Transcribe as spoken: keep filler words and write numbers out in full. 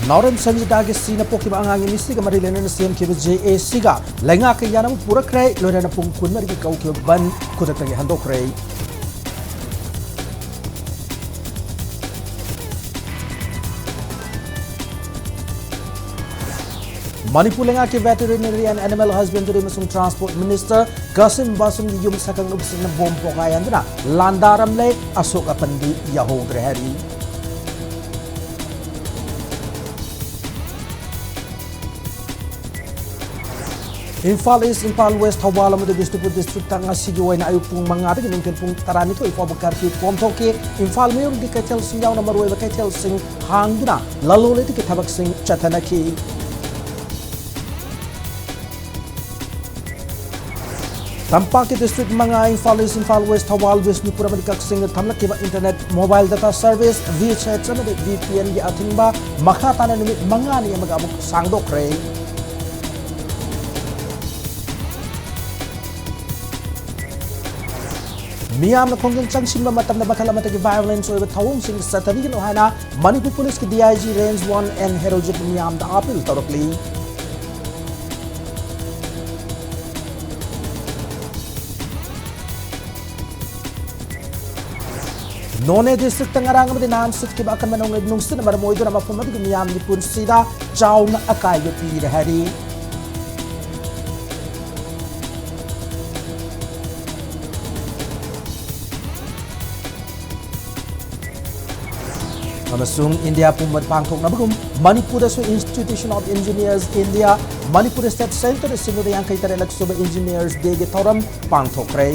ꯅꯥꯎꯔꯦꯝ ꯁꯟꯖꯤꯇꯥꯒꯤ ꯁꯤꯅ ꯄꯣꯛꯈꯤꯕ ꯑꯉꯥꯡꯒꯤ ꯃꯤꯁꯤꯒ ꯃꯔꯤ ꯂꯩꯅꯅ ꯁꯦꯝꯈꯤꯕ ꯖꯦ ꯑꯦ ꯁꯤꯒ ꯂꯩꯉꯥꯛꯀ ꯌꯥꯅꯕ ꯄꯨꯔꯛꯈ꯭ꯔꯦ꯫ ꯂꯣꯏꯅꯅ ꯄꯨꯡ ꯀꯨꯟꯃꯔꯤꯒꯤ ꯀꯧꯈꯤꯕ ꯕꯟ ꯈꯨꯗꯛꯇꯒꯤ ꯍꯟꯗꯣꯛꯈ꯭ꯔꯦ꯫ ꯃꯅꯤꯄꯨꯔ ꯂꯩꯉꯥꯛꯀꯤ Veterinary and Animal Husbandry ꯑꯃꯁꯨꯡ Transport Minister ꯀꯥꯁꯤꯝ ꯕꯥꯁꯨꯝꯒꯤ ꯌꯨꯝ ꯁꯛꯈꯪꯅꯕꯁꯤꯡꯅ ꯕꯣꯝ ꯄꯣꯈꯥꯏꯍꯟꯗꯨꯅ ꯂꯥꯟꯗꯥꯔꯝꯂꯦ꯫ ꯑꯁꯣꯛ ꯑꯄꯟꯗꯤ ꯌꯥꯎꯍꯧꯗ꯭ꯔꯦ ꯍꯥꯏꯔꯤ꯫ ꯏꯝꯐꯥꯜ ꯏꯁ, ꯏꯝꯐꯥꯜ ꯋꯦꯁ, ꯊꯧꯕꯥꯜ ꯑꯃꯗꯤ ꯕꯤꯁꯅꯨꯄꯨꯔ ꯗꯤꯁꯇ꯭ꯔꯤꯛꯇ ꯉꯁꯤꯒꯤ ꯑꯣꯏꯅ ꯑꯌꯨꯛ ꯄꯨꯡ ꯃꯉꯥꯗꯒꯤ ꯅꯨꯡꯊꯤꯜ ꯄꯨꯡ ꯇꯔꯥꯅꯤꯊꯣꯏ ꯐꯥꯎꯕ ꯀꯔꯐ꯭ꯌꯨ ꯀꯣꯝꯊꯣꯛꯈꯤ꯫ ꯏꯝꯐꯥꯜ ꯃꯌꯣꯝꯒꯤ ꯀꯩꯊꯦꯜꯁꯤꯡ ꯌꯥꯎꯅ ꯃꯔꯨꯑꯣꯏꯕ ꯀꯩꯊꯦꯜꯁꯤꯡ ꯍꯥꯡꯗꯨꯅ ꯂꯂꯣꯟ ꯏꯇꯤꯛꯀꯤ ꯊꯕꯛꯁꯤꯡ ꯆꯠꯊꯅꯈꯤ꯫ ꯇꯝꯄꯥꯛꯀꯤ ꯗꯤꯁꯇ꯭ꯔꯤꯛ ꯃꯉꯥ, ꯏꯝꯐꯥꯜ ꯏꯁ, ꯏꯝꯐꯥꯜ ꯋꯦꯁ, ꯊꯧꯕꯥꯜ, ꯕꯤꯁꯅꯨꯄꯨꯔ ꯑꯃꯗꯤ ꯀꯛꯆꯤꯡꯗ ꯊꯝꯂꯛꯈꯤꯕ internet, mobile data service, V S H ꯑꯃꯗꯤ ꯚꯤ ꯄꯤ ꯑꯦꯟꯒꯤ ꯑꯊꯤꯡꯕ ꯃꯈꯥ ꯇꯥꯅ ꯅꯨꯃꯤꯠ ꯃꯉꯥꯅꯤ ꯑꯃꯒ ꯑꯃꯨꯛ ꯁꯥꯡꯗꯣꯛꯈ꯭ꯔꯦ꯫ ꯃꯤꯌꯥꯝꯅ ꯈꯣꯡꯖꯪ ꯆꯪꯁꯤꯟꯕ ꯃꯇꯝꯗ ꯃꯈꯜ ꯑꯃꯠꯇꯒꯤ violence ꯑꯣꯏꯕ ꯊꯧꯑꯣꯡꯁꯤꯡ ꯆꯠꯊꯕꯤꯒꯅꯨ ꯍꯥꯏꯅ ꯃꯅꯤꯄꯨꯔ ꯄꯨꯂꯤꯁꯀꯤ D I G range one N Herojit ꯃꯤꯌꯥꯝꯗ ꯑꯥꯄꯤꯜ ꯇꯧꯔꯛꯂꯤ꯫ ꯅꯣꯅꯦ ꯗꯤꯁꯇ꯭ꯔꯤꯛꯇ ꯉꯔꯥꯡ ꯑꯃꯗꯤ ꯅꯍꯥꯟ ꯁꯤꯠꯈꯤꯕ ꯑꯀꯟꯕ ꯅꯣꯡꯂꯩ ꯅꯨꯡꯁꯤꯠꯅ ꯃꯔꯝ ꯑꯣꯏꯗꯨꯅ ꯃꯐꯝ ꯑꯗꯨꯒꯤ ꯃꯤꯌꯥꯝꯒꯤ ꯄꯨꯟꯁꯤꯗ ꯆꯥꯎꯅ ꯑꯀꯥꯏꯕ ꯄꯤꯔꯦ ꯍꯥꯏꯔꯤ꯫ ꯑꯃꯁꯨꯡ ꯏꯟꯗꯤꯌꯥ ꯄꯨꯝꯕꯗ ꯄꯥꯡꯊꯣꯛꯅꯕꯒꯨꯝ ꯃꯅꯤꯄꯨꯔꯗꯁꯨ Institution of Engineers India, Manipur state ꯁꯦꯟꯇꯔꯗ ꯁꯤꯟꯕꯗ ꯌꯥꯡꯈꯩ ꯇꯔꯦꯠꯂꯛ ꯁꯨꯕ ꯏꯟꯖꯤꯅꯤꯌꯔꯁ ꯗꯦꯒꯤ ꯊꯧꯔꯝ ꯄꯥꯡꯊꯣꯛꯈ꯭ꯔꯦ꯫